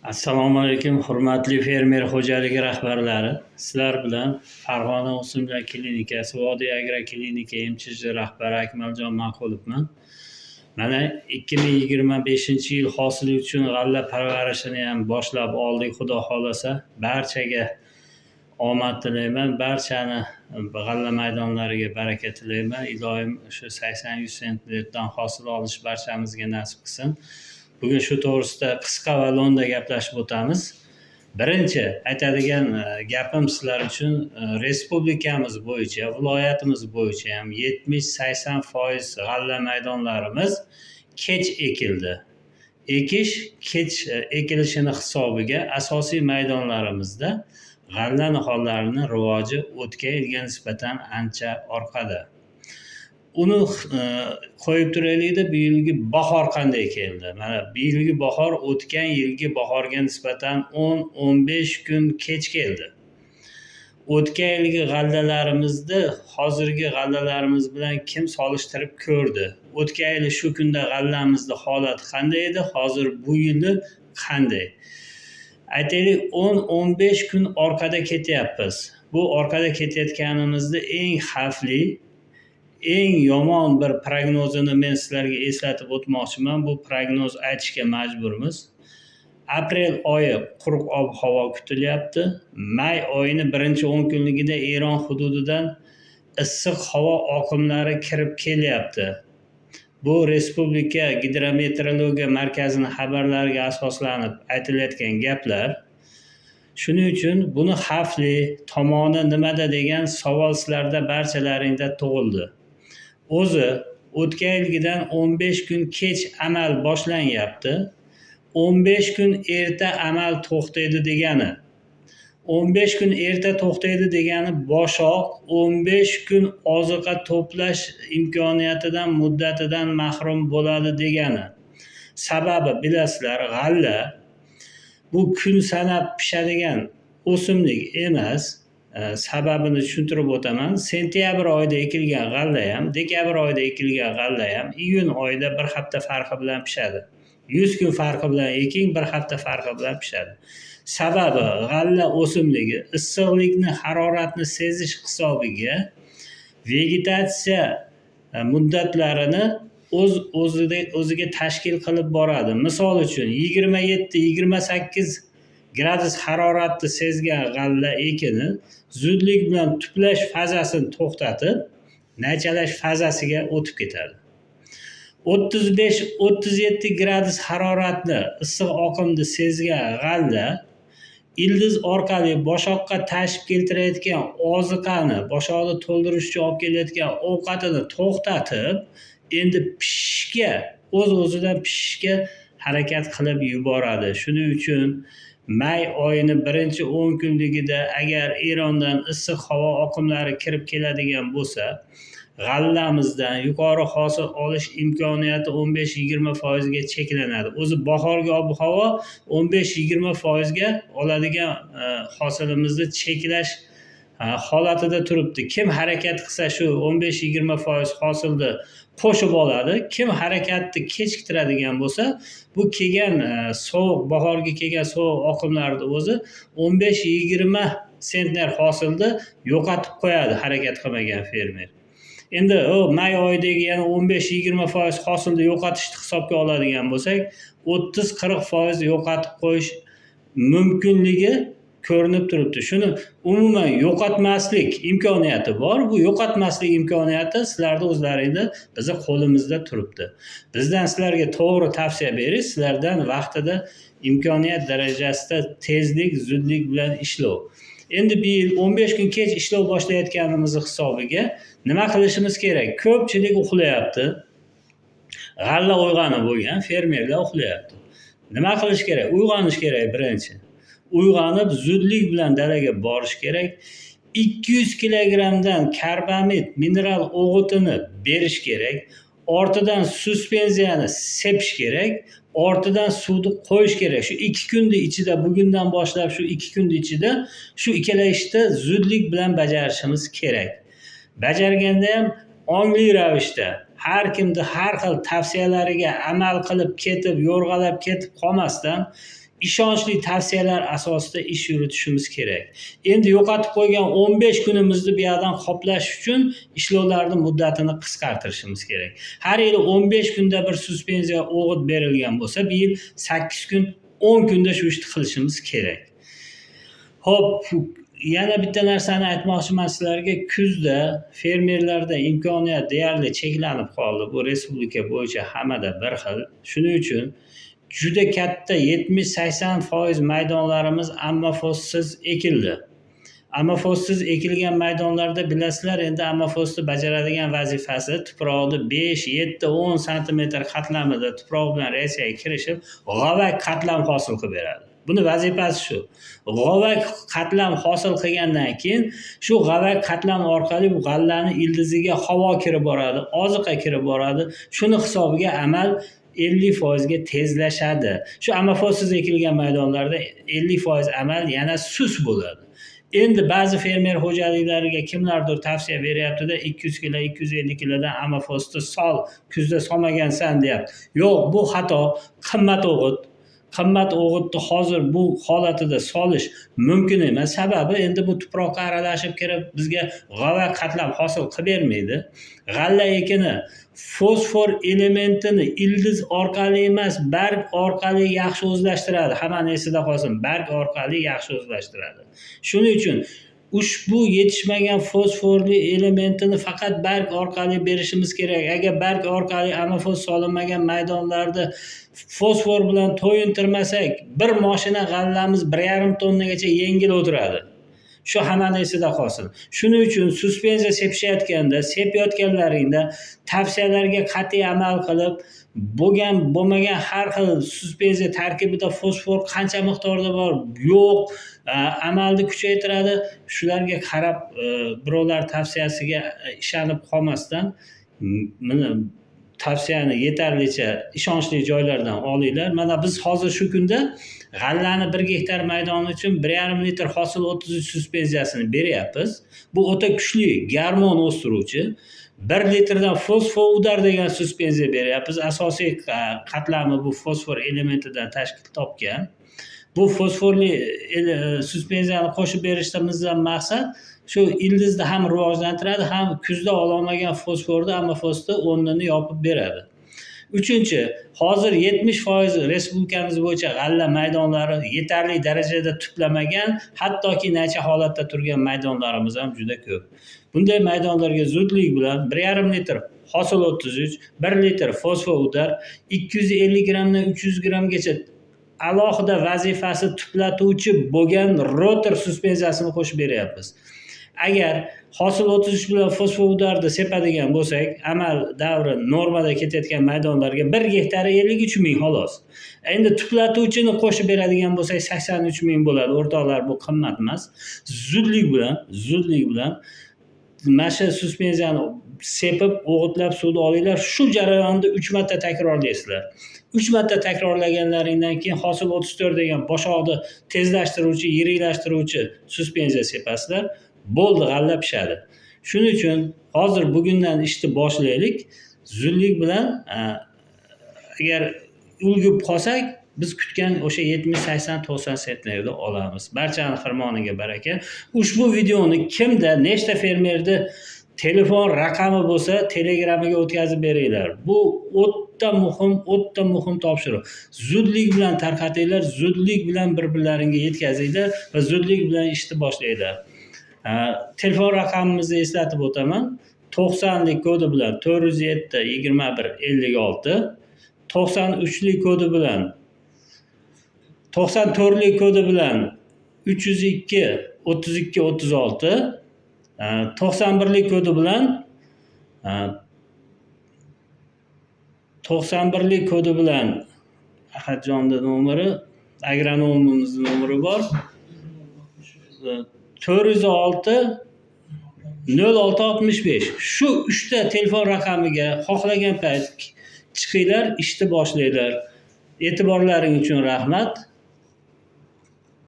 Assalomu alaykum, hurmatli fermer xo'jaligi rahbarlari. Sizlar bilan Farg'ona o'simliklar klinikasi Vodiy agroklinika MChJ rahbari Akmaljon Manqulovman. Mana 2025-yil hosili uchun g'alla parvarishini ham boshlab oldik, Xudo xohlasa. Barchaga omad tilayman, barchani g'alla maydonlariga baraka tilayman. Iloyim shu 80-100 sentnerdan hosil olish barchamizga nasib qilsin. Bugun shu to'g'risida qisqa va lo'nda gaplashib o'tamiz. Birinchi aytadigan gapim sizlar uchun, respublikamiz bo'yicha, viloyatimiz bo'yicha ham 70-80% g'alla maydonlarimiz kech ekildi. Ekish kech ekilishini hisobiga asosiy maydonlarimizda g'alla nihollarini rivoji o'tgan yilga nisbatan ancha orqada. Uni qo'yib turaylikda, bu yilgi bahor qanday keldi? Mana bu yilgi bahor o'tgan yilgi bahorga nisbatan 10-15 kun kech keldi. O'tgan yilgi g'allalarimizni hozirgi g'allalarimiz bilan kim solishtirib ko'rdi? O'tgan yili shu kunda g'allamizni holati qanday edi? Hozir bu yili qanday? Aytaylik, 10-15 kun orqada ketyapmiz. Bu orqada ketayotganimizni eng xavfli, eng yomon bir prognozini men sizlarga eslatib o'tmoqchiman. Bu prognoz aytishga majburmiz. Aprel oyi quruq ob-havo kutilyapti. May oyini birinchi 10 kunligida Eron hududidan issiq havo oqimlari kirib kelyapti. Bu Respublika gidrometeorologiya markazining xabarlariga asoslanib aytilayotgan gaplar. Shuning uchun buni xavfli tomoni nimada degan savol sizlarda barchalaringda tug'ildi. O'zi o'tgan yilgidan 15 kun kech amal boshlanyapti. 15 kun erta amal to'xtaydi degani. 15 kun erta to'xtaydi degani boshoq 15 kun oziqa to'plash imkoniyatidan, muddatidan mahrum bo'ladi degani. Sababi bilasizlar, g'alla bu kun sanab pishadigan o'simlik emas. Sababini tushuntirib o'taman. Sentyabr oyida ekilgan g'alla ham, dekabr oyida ekilgan g'alla ham iyun oyida bir hafta farqi bilan pishadi. 100 kun farqi bilan eking, bir hafta farqi bilan pishadi. Sababi g'alla o'simligi issiqlikni, haroratni sezish hisobiga vegetatsiya muddatlarini o'z o'zida o'ziga tashkil qilib boradi. Misol uchun 27-28 gradus haroratni sezgan g'alla ekini zudlik bilan tuplash fazasini to'xtatib, naychalash fazasiga o'tib ketadi. 35-37 gradus haroratni, issiq oqimni sezgan g'alla ildiz orqali boshoqqa tashib keltirayotgan oziqani, boshoqni to'ldirish uchun olib kelayotgan ovqatini to'xtatib, endi pishishga, o'z-o'zidan pishishga harakat qilib yuboradi. Shuning uchun may oyini birinchi 10 kunligida agar Erondan issiq havo oqimlari kirib keladigan bo'lsa, g'allamizdan yuqori hosil olish imkoniyati 15-20% ga cheklanadi. O'zi bahorgi ob-havo 15-20% ga oladigan hosilimizni cheklash holatida turibdi. Kim harakat qilsa shu 15-20% hosilni qo'shib oladi. Kim harakatni kechiktiradigan bo'lsa, bu kelgan sovuq, bahorgi kelgan sovuq oqimlarni o'zi 15-20 sentner hosilni yo'qotib qo'yadi harakat qilmagan fermer. Endi u may oyidagi yana 15-20% hosilni yo'qotishni hisobga oladigan bo'lsak, 30-40% yo'qotib qo'yish mumkinligi ko'rinib turibdi. Shuni umuman yo'qotmaslik imkoniyati bor. Bu yo'qotmaslik imkoniyati sizlarni o'zlaringni bizni qo'limizda turibdi. Bizdan sizlarga to'g'ri tavsiya berish, sizlardan vaqtida imkoniyat darajasida tezlik, zudlik bilan ishlov. Endi bu yil 15 kun kech ishlov boshlayotganimizni hisobiga nima qilishimiz kerak? Ko'pchilik uxlayapti. G'alla uyg'onib bo'lgan fermerlar uxlayapti. Nima qilish kerak? Uyg'onish kerak birinchi. Uyg'onib zudlik bilan dalaga borish kerak. 200 kilogrammdan karbamid mineral o'g'itini berish kerak. Ortidan suspenziyani sepish kerak. Ortidan suvni qo'yish kerak. Shu 2 kunni ichida, bugundan boshlab shu 2 kunni ichida shu ikkala ishni zudlik bilan bajarishimiz kerak. Bajarganda ham ongli ravishda har kimni har xil tavsiyalariga amal qilib ketib, yo'rg'alab ketib qolmasdan Ishonchli tavsiyalar asosida ish yuritishimiz kerak. Endi yo'qotib qo'ygan 15 kunimizni bu yoqdan qoplash uchun ishlovlarni muddatini qisqartirishimiz kerak. Har yili 15 kunda bir suspenziya o'g'it berilgan bo'lsa, bu yil 8 kun, 10 kunda shu ishni qilishimiz kerak. Xo'p, yana bitta narsani aytmoqchiman sizlarga. Kuzda fermerlarda imkoniyat deyarli cheklanib qoldi. Bu respublika bo'yicha hammada bir xil. Shuning uchun juda katta 70-80% maydonlarimiz ammofossiz ekildi. Ammofossiz ekilgan maydonlarda bilasizlar, endi ammofosni bajaradigan vazifasi tuproqni 5, 7, 10 santimetr qatlamida tuproq bilan reaksiyaga kirishib, g'ovak qatlam hosil qilib beradi. Buni vazifasi shu. G'ovak qatlam hosil qilgandan keyin shu g'ovak qatlam orqali bu g'allani ildiziga havo kirib boradi, oziqa kirib boradi. Shuni hisobiga amal 50% ga tezlashadi. Shu ammofossiz ekilgan maydonlarda 50% amal yana sus bo'ladi. Endi ba'zi fermer xo'jaliklariga kimlardir tavsiya beryapti-da, 200 kilo, 250 kilodan ammofosni sol, kuzda solmagansan deyapti. Yo'q, bu xato, qimmat o'g'it. Qimmat o'g'itni hozir bu holatida solish mumkin emas. Sababi endi bu tuproqqa aralashib kirib bizga g'ovak qatlam hosil qilib bermaydi. G'alla ekini fosfor elementini ildiz orqali emas, barg orqali yaxshi o'zlashtiradi. Hammani esida qolsin, barg orqali yaxshi o'zlashtiradi. Shuning uchun ushbu yetishmagan fosforli elementini faqat barg orqali berishimiz kerak. Agar barg orqali ammofos solinmagan maydonlarda fosfor bilan to'yintirmasak, bir moshina g'allamiz 1,5 tonnagacha yengil o'tiradi. Shu hammani esida qolsin. Shuning uchun suspenziya sepishayotganda, sepayotganlaringda tavsiyalarga qat'iy amal qilib, bo'lgan bo'lmagan har xil suspenziya tarkibida fosfor qancha miqdorda bor, yo'q, amalni kuchaytiradi. Shularga qarab birovlar tavsiyasiga ishonib qolmasdan, tavsiyani yetarlicha ishonchli joylardan olinglar. Mana biz hozir shu kunda g'allani 1 gektar maydoni uchun 1,5 litr hosil 33 suspenziyasini beryapmiz. Bu o'ta kuchli garmon o'stiruvchi. 1 litrdan fosfor udar degan suspenziya beryapmiz. Asosiy qatlami bu fosfor elementidan tashkil topgan. Bu fosforli suspenziyani qo'shib berishimizdan maqsad shu ildizni ham rivojlantiradi, ham kuzda ololmagan fosforni, ammofosni o'rnini yopib beradi. Uchinchi, hozir 70% respublikamiz bo'yicha g'alla maydonlari yetarli darajada tuplamagan, hattoki naycha holatda turgan maydonlarimiz ham juda ko'p. Bunday maydonlarga zudlik bilan 1,5 litr hosil 33, 1 litr fosfor udar, 250 grammdan 300 grammgacha alohida vazifasi tuplatuvchi bo'lgan rotor suspenziyasini qo'shib beryapmiz. Agar hosil 33 bilan fosfor udarni sepadigan bo'lsak, amal davri normada ketayotgan maydonlarga 1 gektari 53 ming xolos. Endi tuplatuvchini qo'shib beradigan bo'lsak 83 ming bo'ladi. O'rtoqlar, bu qimmat emas. Zudlik bilan mana shu suspenziyani sepib, o'g'itlab suvni olinglar. Shu jarayonni 3 marta takrorlaysizlar. 3 marta takrorlaganlaringdan keyin hosil 34 degan boshoqni tezlashtiruvchi, yiriklashtiruvchi suspenziya sepasizlar. Bo'ldi, g'alla pishadi. Shuning uchun hozir bugundan ishni boshlaylik. Zudlik bilan agar ulgurib qolsak, biz kutgan o'sha 70, 80, 90 sentnerni olamiz. Barchani xirmoniga baraka. Ushbu videoni kimda, nechta fermerda telefon raqami bo'lsa, Telegram'iga o'tkazib beringlar. Bu o'ta muhim topshiriq. Zudlik bilan tarqatinglar, zudlik bilan bir-birlaringga yetkazinglar va zudlik bilan ishni boshlanglar. Telefon raqamimizni eslatib o'taman. 90lik kodi bilan 407 21 56, 93lik kodi bilan 94lik kodi bilan 302 32 36, 91lik kodi bilan 91lik kodi bilan Ahadjonning nomeri, agronomimizning nomeri bor. 406 06 65. Shu 3 ta telefon raqamiga xohlagan payt chiqinglar, ishni boshlanglar. E'tiborlaring uchun rahmat.